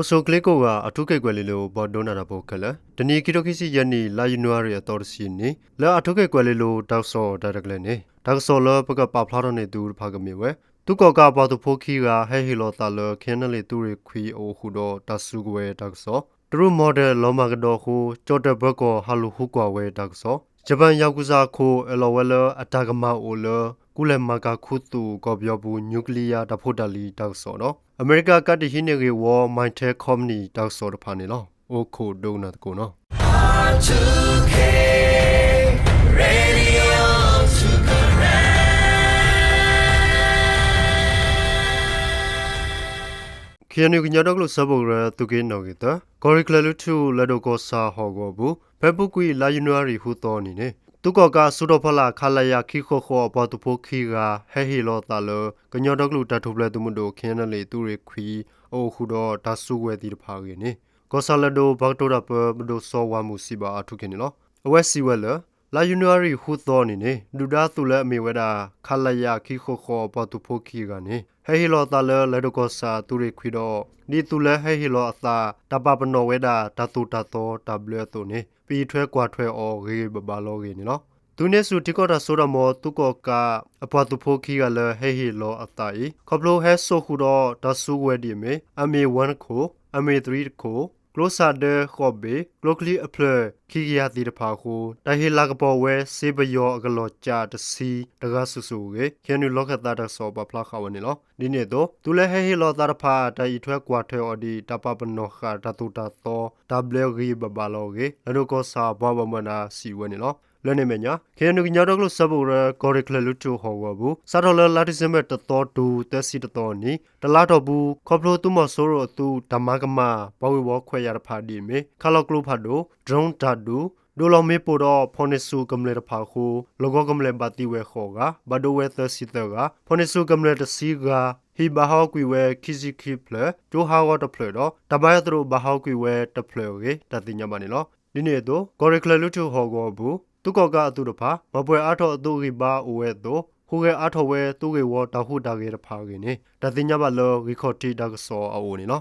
အိၣ်ဆူၣ်ချ့ကိးဂၤ အၣ်ထူခ့ၣ်ကွဲၤလ့လိၤ ပှၤဒိကနၣ်တၢ်ဖိခဲလၢာ်, တနံၤခံကထိခံဆံယဲၢ်နံၣ် လါယနူၤအါရံၤအသီတဆံနံၤ လၢအၣ်ထူခ့ၣ်ကွဲၤလ့လိၤ တၢ်ကစီၣ်တၢ်ရဲၣ်တၢ်ကျဲၤန့ၣ် တၢ်ကစီၣ်လၢပကပာ်ဖျါထီၣ်န့ၢ်သုတဖၣ်ကမ့ၢ်ဝဲ သုးကီၣ်ကးအပှၤသုးဖိခံဂၤ ဟဲဟ့ၣ်လီၤသးလၢ ခ့ၣ်အဲၣ်ယူၣ်အ့ၣ်သုးရ့ၣ်ခွံအအိၣ်ဃုာ်ဒီးတၢ်စုကဝဲၤတၢ်ကစီၣ်, တရူးမီၢ်ဒဲးလီၤမၢ်ကဒီးအဃိ ကၠီၣ်တဲၣ်ပၢၤကီၢ် ဟးလူၤဃုကွၢ်ဝဲတၢ်ကစီၣ်, ယပၣ်ယၤကူၣ်စၣ်အခိၣ် အၢၣ်လီၤဝဲလၢအတၢ်ကမၣ်အိၣ်လၢ ကူလဲၢ်မၤကၤခူသူၣ် ကီၢ်ပယီၤပူၤ နူကလံယါတၢ်ဖိတၢ်လံၤတၢ်ကစီၣ်ဒီး အမဲရကၤကးတဟံးန့ၢ်ဂ့ၢ်ဝီ Mytel Company တၢ်ကစီၣ်တဖၣ်န့ၣ်လီၤ. အိၣ်ခိးဒိကနၣ်သကိးနီၤ. KNU ကညီဒီကလုာ်စၢဖှိၣ်ကရၢ သုးက့နီၣ်ဂံၢ်သၢ ကီၢ်ရ့ၣ်ချၢၣ်လွံၢ်ထူၣ် လၢၢ်ဒိၣ်ကီၢ်ဆၣ်ဟီၣ်ကဝီၤအပူၤ ဖဲအပူၤကွံာ် လါယနူၤအါရံၤဃုသီအနံၤန့ၣ် သုးကီၣ်ကးအစုတီၤဖီလာ် ခလရ ခံဃုဃု အပှၤသုးဖိခံဂၤ ဟဲဟ့ၣ်လီၤအသးလၢ ကညီဒီကလုာ်တၢ်ထူၣ်ဖျဲးသုးမုၢ်ဒိၣ် ခ့ၣ်အဲၣ်ယူၣ်အ့ၣ်သုးရ့ၣ်ခွံ အအိၣ်ဃုာ်ဒီးတၢ်စုကဝဲၤသ့ၣ်တဖၣ်အဂ့ၢ်န့ၣ် ကီၢ်ဆၣ်လၢၢ်ဒိၣ်ပှၤကတိၤတၢ်ပၢ ပဒိၣ်စီၤဝါမူၤစံးဘၣ်အၣ်ထူခ့ၣ်န့ၣ်လီၤ. အဝဲစံးဝဲလၢ လါယနူၤအါရံၤဃုသီအနံၤန့ၣ် ဒုၣ်ဒါအသုးလၢအမ့ၢ်ဝဲဒၣ် ခလရ ခံဃုဃု အပှၤသုးဖိခံဂၤန့ၣ် ဟဲဟ့ၣ်လီၤအသးလၢ လၢၢ်ဒိၣ်ကီၢ်ဆၣ်သုးရ့ၣ်ခွံဒီး ဒ်သုးလၢဟဲဟ့ၣ်လီၤအသး တၢ်ပာ်ပနီၣ်ဝဲဒၣ် တၢ်သိၣ်တၢ်သီတၢ်ဘျၢအသိးန့ၣ် ပအံးထွဲကွၢ်ထွဲအီၤဂ့ၤဂ့ၤဘၣ်ဘၣ်လီၤအဂ့ၢ်န့ၣ်လီၤ. သုးန့ၢ်ဆူၣ်ထံကီၢ်တၢ်စိတၢ်ကမီၤ သုးကီၣ်ကးအပှၤသုးဖိခံဂၤလၢဟဲဟ့ၣ်လီၤအသးအံၤ ခီဖျိဟဲစိာ်ဃုာ်ဒီးတၢ်စုကဝဲၤဒ်အမ့ၢ် အမ့ၢ် ဝၣ် တခိၣ်, အမ့ၢ် သရံ တခိၣ်, ကျိစၣ်ဒၢဃိးဘ့ၣ်, ကျိချံအဖျၢၣ်ခံကယၤသ့ၣ်တဖၣ်အဃိ တၢ်ဟ့ၣ်လၤကပီၤဝဲ စ့ပယီၤအကလီၢ်ကၠးတဆံတဂၤစုာ်စုာ်အဂ့ၢ် ခ့ၣ်အဲၣ်ယူၣ်လီၢ်ခၢၣ်သးတၢ်ကစီၣ်ပာ်ဖျါဃာ်ဝဲန့ၣ်လီၤ. ဒ်န့ၣ်အသိး သုးလၢဟဲဟ့ၣ်လီၤအသးတဖၣ် တၢ်အံးထွဲကွၢ်ထွဲအီၤဒ် တၢ်ပာ်ပနီၣ်ဃာ်တၢ်သိၣ်တၢ်သီတၢ်ဘျၢဂ့ၤဘၣ်ဘၣ်လီၤအဂ့ၢ် လၢၢ်ဒိၣ်ကီၢ်ဆၣ်ပှၤဘၣ်မူဘၣ်ဒါစံးဝဲန့ၣ်လီၤ. လၢန့ၣ်အမဲာ်ညါ ခ့ၣ်အဲၣ်ယူၣ်ကညီဒီကလုာ်စၢဖှိၣ်ကရၢ ကီၢ်ရ့ၣ်ချၢၣ်လွံၢ်ထူၣ်ဟီၣ်ကဝီၤအပူၤ စးထီၣ်လၢလါဒံၣ်စ့ဘၢၣ်တသီတုၤသၢဆံတသီအနံၤ တလါထီၣ်ပူၤ ခီဖျိသုးမီၤစိရိၤအသုးတၢ်မၤကမၣ် ပှၤဂ့ၢ်ဝီခွဲးယာ်တဖၣ်ဒ်အမ့ၢ် ခးလီၤကျိဖးဒိၣ်, drone တၢ်ဒုး, ဒိးလီၤမ့ၣ်ပိၢ်ဒီးဖီၣ်န့ၢ်ဆူၣ်ကမျၢၢ်တဖၣ်အဃိ လီၢ်ကဝီၤကမျၢၢ်ဘၣ်သံဝဲဃိးဂၤ, ဘၣ်ဒိဝဲသၢဆံသၢဂၤ, ဖီၣ်န့ၢ်ဆူၣ်ကမျၢၢ်တဆံဂၤ, ဟံၣ်ဘၣ်ဟးဂီၤကွံာ်ဝဲခံဆံခံဖျၢၣ်, ကၠိဟးဂီၤတဖျၢၣ်ဒီး တၢ်ဘါယွၤသရိာ်ဘၣ်ဟးဂီၤကွံာ်ဝဲတဖျၢၣ်အဂ့ၢ် တၢ်သ့ၣ်ညါဘၣ်န့ၣ်လီၤ. ဒ်န့ၣ်အသိး ကီၢ်ရ့ၣ်ချၢၣ်လွံၢ်ထူၣ်ဟီၣ်ကဝီၤအပူၤ သုးကီၣ်ကးအသုးတဖၣ် မၤပှဲၤအါထီၣ်အသုးဂံၢ်ဘါအိၣ်ဝဲအသိး ဟူးဂဲၤအါထီၣ်ဝဲသုးဂ့ၢ်ဝီတၢ်ဟူးတၢ်ဂဲၤတဖၣ်အဂ့ၢ်န့ၣ် တၢ်သ့ၣ်ညါဘၣ်လၢ ဂံၢ်ခီၣ်ထံးတၢ်ကစီၣ်အအိၣ်န့ၣ်လီၤ.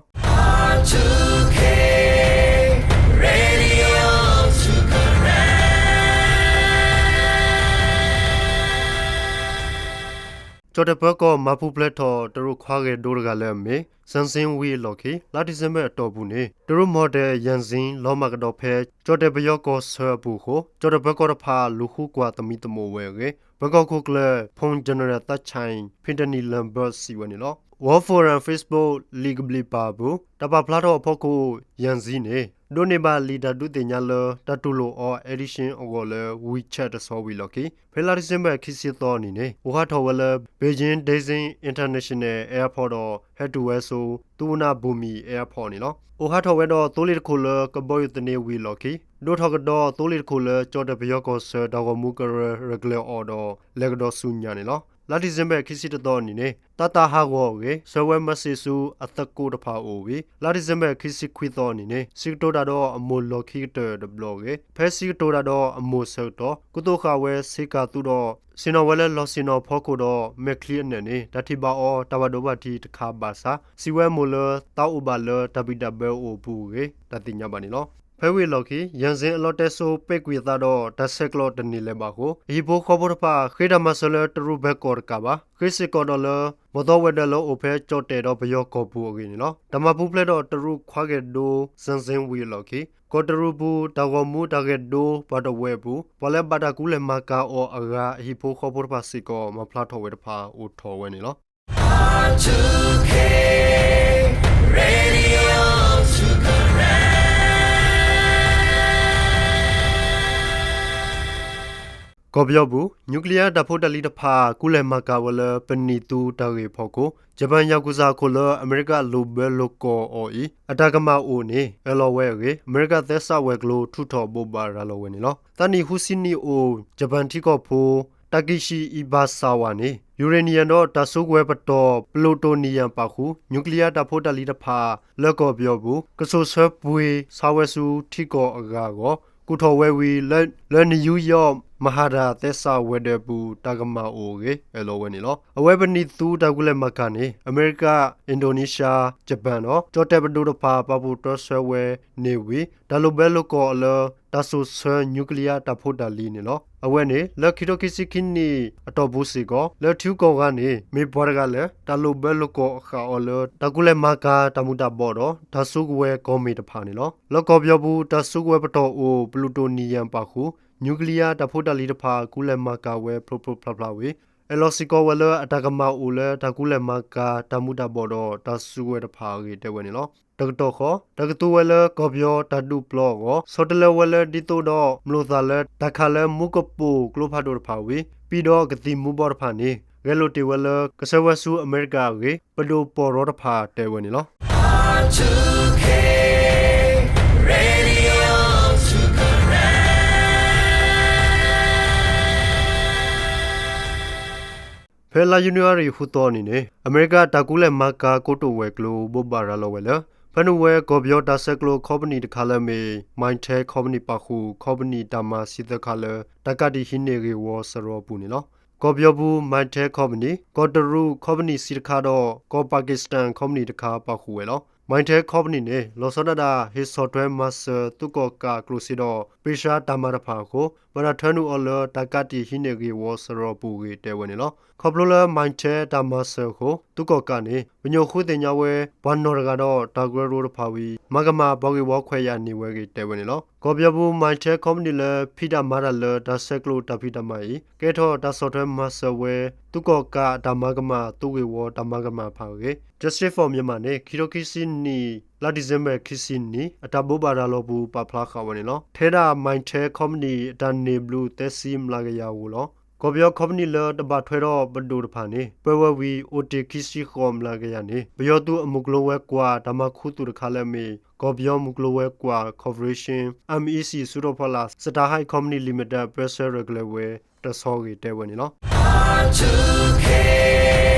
ကၠီၣ်တဲၣ်ပၢၤကီၢ် မၤပူၤဖျဲးထီၣ် တရူးခွါဂဲၤဒိတဂၤလၢအမ့ၢ် Zhang Zengwei အလီၢ်ခံ လါဒံၣ်စ့ဘၢၣ်အတီၢ်ပူၤန့ၣ် တရူးမီၢ်ဒဲး Yang Xiang လီၤမၢ်ကဒီးဖဲ ကၠီၣ်တဲၣ်ပယီၤကီၢ်ဆၢအပူၤအဃိ ကၠီၣ်တဲၣ်ပၢၤကီၢ်တဖၣ် လူၤဃုကွၢ်သမံသမိးဝဲအဂ့ၢ် ပၢၤကီၢ်ခိၣ်ကျၢၢ် ဖုန် General သးဆဲၣ် ဖံတနံၣ်လၢဘၢၣ် စံးဝဲန့ၣ်လီၤ. World Forum Facebook လံာ်ကဘျံးပၤအပူၤ တၢ်ပာ်ဖျါထီၣ်အဖီခိၣ် Yang Xiang န့ၣ် ဒိးန့ၢ်ဘၣ်လံာ်တၢ်ဒုးသ့ၣ်ညါလၢ တၢ်တူၢ်လိာ်အီၤ Addictions အဂီၢ်လၢ WeChat တဆီဝံၤအလီၢ်ခံ ဖဲလါဒံၣ်စ့ဘၢၣ်ခံဆံသီအနံၤန့ၣ် အိၣ်ဟးထီၣ်ဝဲလၢ Beijing Daxing International Airport ဒီး ဟဲတုၤဝဲဆူ သုဝနၢ်ဘူမံၤ Airport န့ၣ်လီၤ. အိၣ်ဟးထီၣ်ဝဲဒီးသိလ့ၣ်တခိၣ်လၢကဘီယူၤသန့ဝံၤအလီၢ်ခံ ဒိးထီၣ်ကဒီးသိလ့ၣ်တခိၣ်လၢကၠီၣ်တဲၣ်ပယီၤကီၢ်ဆၢတၢ်ဂီၤမူကရၢရဲၣ်ကျဲၤအီၤဒီး လဲၤကဒီးဆူညါန့ၣ်လီၤ. လါဒံၣ်စ့ဘၢၣ်ခံဆံတသီအနံၤန့ၣ် တၢ်သးဟးဂီၤအဂ့ၢ် ဆှၢဝဲမၤစ့ၣ်ဆူအသကိးတဖၣ်အိၣ်ဝံၤ လါဒံၣ်စ့ဘၢၣ်ခံဆံခွံသီအနံၤန့ၣ် စံးကတိၤတၢ်ဒီးအမိၢ်လီၢ်ခံကတၢၢ်တဘျီအဂ့ၢ် ဖဲစံးကတိၤတၢ်ဒီးအမိၢ်ဆၢကတီၢ် ကူသိးဃာ်ဝဲဆ့ကၤသူဒီး ဆ့ၣ်နီၤဝဲလၢလီၢ်ဆ့ၣ်နီၤဖီခိၣ်ဒီး မဲာ်ချံအနၢၣ်န့ၣ် တၢ်ထံၣ်ဘၣ်အီၤတၢ်ဘၣ်ဒိဘၣ်ထံးတခါဘၣ်ဆၣ် စံးဝဲအမိၢ်လၢသးအိၣ်ဘၣ်လၢတၢ်ဘံၣ်တၢ်ဘၢအိၣ်အပူၤအဂ့ၢ် တၢ်သ့ၣ်ညါဘၣ်န့ၣ်လီၤ. ဖဲဝံၤအလီၢ်ခံ Yang Xiang အလီတဲစိပဲာ်ကွံာ်အသးဒီးတၢ်ဆဲးကျိးတန့ၢ်လၢၤဘၣ်အဃိ အဟံၣ်ဖိဃီဖိတဖၣ် ဃ့တၢ်မၤစၢၤလၢတရူးပၢၤကီၢ်တကးဘၣ် ဃ့စ့ၢ်ကီးဒီးလၢ မီၢ်သီဝဲၤဒၢးလၢအိၣ်ဖဲကၠီၣ်တဲၣ်ဒီးပယီၤကီၢ်ပူၤအဂ့ၢ်န့ၣ်လီၤ. တၢ်မၤပူၤဖျဲးဒီးတရူးခွါဂဲၤဒိ Zhang Zengwei အလီၢ်ခံ ကီၢ်တရူးပူၤ တၢ်ဂီၤမူတၢ်ဂဲၤဒိပှၤတဝၢအပူၤ ပှၤလၢဘၣ်တၢ်ကူလဲၢ်မၤကၤအီၤအဂၤ အဟံၣ်ဖိဃီဖိတဖၣ်စ့ၢ်ကီး မၤဖျါထီၣ်ဝဲတဖၣ်အိၣ်ထီၣ်ဝဲန့ၣ်လီၤ. ကီၢ်ပယီၤပူၤ နူကလံယါတၢ်ဖိတၢ်လံၤတဖၣ် ကူလဲၢ်မၤကၤဝဲလၢပနံၣ်သူတၢ်ဂ့ၢ်အဖီခိၣ် ယပၣ်ယၤကူၣ်စၣ်အခိၣ်လၢအမဲရကၤလိာ်ဘၢလိာ်ကွီၢ်အီၤအံၤ အတၢ်ကမၣ်အိၣ်န့ၣ် အၢၣ်လီၤဝဲအဂ့ၢ် အမဲရကၤသဲစးဝဲၤကျိၤထုးထီၣ်ဘိးဘၣ်ရၤလီၤဝဲန့ၣ်လီၤ. သးနံၣ်ဃုဆံနံၣ်အိၣ် ယပၣ်ထံကီၢ်ဖိ တၢ်ကံၣ်ဆံအံၤဘၣ်ဆၣ်ဝဲန့ၣ် ယူရ့နံယံၣ်ဒီးတၢ်စုကဝဲၤပတီၢ် ပလူးတိၣ်နံယံၣ်ပာ်ဃုာ် နူကလံယါတၢ်ဖိတၢ်လံၤတဖၣ် လၢကီၢ်ပယီၤပူၤ ကစိာ်ဆၢပှ့ၤဆါဝဲဆူထံကီၢ်အဂၤအဂီၢ် ကူၣ်ထီၣ်ဝဲဝံၤ လၢနယူယီၣ် မဟါတၢ်သဲစးဝဲၤဒၢးပူၤ တၢ်ကမၣ်အိၣ်အဂ့ၢ် အၢၣ်လီၤဝဲန့ၣ်လီၤ. အဝဲပနံၣ်သူတၢ်ကူၣ်လဲၤမၤကၤန့ၣ် အမဲရကၤ, အၣ်ဒိၣ်နံၣ်ၡါ, ယပၣ်ဒီး ကၠီၣ်တဲၣ်ပဒိၣ်တဖၣ် ပာ်ဖှိၣ်တြီဆၢဝဲန့ၣ်ဝံၤ တၢ်လိာ်ဘၢလိာ်ကွီၢ်အီၤလၢ တၢ်စိာ်ဆှၢ nuclear တၢ်ဖိတၢ်လံၤန့ၣ်လီၤ. အဝဲန့ၣ် လၢခံကထိခံဆံခံနံၣ်အတီၢ်ပူၤစ့ၢ်ကီး လၢထံဂုၤကီၢ်ဂၤန့ၣ် မ့ၢ်ပှၤတဂၤလၢ တၢ်လိာ်ဘၢလိာ်ကွီၢ်ဃာ်အီၤလၢ တၢ်ကူၣ်လဲၤမၤကၤတၢ်မူၤတၢ်ဘှီးဒီး တၢ်စုကဝဲၤကီၢ်မ့ၢ်တဖၣ်န့ၣ်လီၤ. လၢကီၢ်ပယီၤပူၤ တၢ်စုကဝဲၤပတီၢ်အိၣ် ပလူၤတိၣ်နံၣ်ယၣ်ပာ်ဃုာ် nuclear တၢ်ဖိတၢ်လံၤတဖၣ် ကူၣ်လဲၤမၤကၤဝဲဖျိဖျိဖျါဖျါဝံၤ အဲၣ်လီၤစ့ၢ်ကီးဝဲလၢ အတၢ်ကမၣ်အိၣ်လၢ တၢ်ကူၣ်လဲၤမၤကၤတၢ်မူၤတၢ်ဘှီးဒီး တၢ်စုကဝဲၤတဖၣ်အဂ့ၢ် တဲဝဲန့ၣ်လီၤ. တကတီၢ်ဃီ တၢ်ကတိၤဝဲလၢ ကီၢ်ပယီၤတၢ်ဒုးပျီအဂီၢ် ဆီတလဲဝဲလၢ ဒ်သိးဒီး မျိာ်သၣ်လၢ တၢ်ခးလၢမူကပိာ်ကျိဖးဒိၣ်တဖၣ်ဝံၤ ပံၣ်ဒီးကသံၣ်မူၤဘှီးတဖၣ်န့ၣ် ဂဲၤလိာ်တ့ၢ်ဝဲလၢ ကဆှၢဝဲဆူအမဲရကၤအဂ့ၢ် ပဒိၣ်ပီၢ်ရီတဖၣ် တဲဝဲန့ၣ်လီၤ. ဖဲလါယနူၤအါရံၤ ဃုသီအနံၤန့ၣ် အမဲရကၤတၢ်ကူၣ်လဲၤမၤကၤကိတိာ်ဝဲၤကျိၤ ဘိးဘၣ်ရၤလီၤဝဲလၢ ဖဲန့ၣ်ဝဲ ကီၢ်ပယီၤတၢ်ဆဲးကျိးခီပနံၣ်တခါလၢအမ့ၢ် Mytel ခီပနံၣ်ပာ်ဃုာ် ခီပနံၣ်တၢ်မၤဆံသၢခါလၢ တၢ်ကးတံာ်ဟံးန့ၢ်ဂ့ၢ်ဝီစရီပူၤန့ၣ်လီၤ. ကီၢ်ပယီၤပူၤ Mytel ခီပနံၣ်, ကီၢ်တရူးခီပနံၣ်ဆံတခါဒီး ကီၢ်ပၣ်ကံၣ်စတၣ်ခီပနံၣ်တခါ ပာ်ဃုာ်ဝဲလီၤ. Mytel ခီပနံၣ်န့ၣ် လီၤဆီဒၣ်တၢ် ဟ့ၣ်ဆီၣ်ထွဲမၤစၢၤသုးကီၣ်ကးကျိၣ်စ့ဒီး ပ့ၢ်ဆှါတၢ်မၤတဖၣ်အဃိ ဘၣ်တၢ်ထၢနုာ်အီၤလၢ တၢ်ကးတံာ်ဟံးန့ၢ်ဂ့ၢ်ဝီစရီပူၤအဂ့ၢ် တဲဝဲန့ၣ်လီၤ. ခီဖျိလၢ Mytel တၢ်မၤစၢၤအဃိ သုးကီၣ်ကးန့ၣ် ပညိၣ်ဃုသ့ၣ်ညါဝဲ ပှၤနီၢ်တဂၤဒီး တၢ်ကရၢကရိတဖၣ်ဝံၤ မၤကမၣ်ပှၤဂ့ၢ်ဝီခွဲးယာ်န့ၢ်ဝဲအဂ့ၢ် တဲဝဲန့ၣ်လီၤ. ကီၢ်ပယီၤပူၤ Mytel ခီပနံၣ်လၢ ဖံးတၢ်မၤတၢ်လၢ တၢ်ဆဲးကျိးတၢ်ဖံးတၢ်မၤအံၤ ကဲထီၣ်တၢ်ဆီၣ်ထွဲမၤစၢၤဝဲ သုးကီၣ်ကးအတၢ်မၤကမၣ် သုးဂ့ၢ်ဝီတၢ်မၤကမၣ်တဖၣ်အဂ့ၢ် Justice for Myanmar န့ၣ် ခံကထိခံဆံနံၣ် လါဒံၣ်စ့ဘၢၣ် ခံဆံနံၣ် အတၢ်ဘိးဘၣ်ရၤလီၤပူၤ ပာ်ဖျါဃာ်ဝဲန့ၣ်လီၤ. ထဲဒၣ် Mytel ခီပနံၣ် အတၢ်န့ၢ်ဘျုးသၢဆံမျးကယၤအဂီၢ်လီၤ. ကီၢ်ပယီၤခီပနံၣ်လၢတဘၣ်ထွဲဒီးပဒိၣ်တဖၣ်န့ၣ် ပၢဝဲဝံၤ အိၣ်တ့ၢ်ခံဆံဃိးမျးကယၤန့ၣ် ပယီၤသုးအမုၢ်ကျိၤဝဲၤကွာ် တၢ်မၤခူသူၣ်တခါလၢအမ့ၢ် ကီၢ်ပယီၤမုၢ်ကျိၤဝဲၤကွာ် Corporation MEC စုထီၣ်ဖီလာ် Starhigh Company Limited ပၢဆှၢရဲၣ်ကျဲၤဝဲတဆီအဂ့ၢ် တဲဝဲန့ၣ်လီၤ.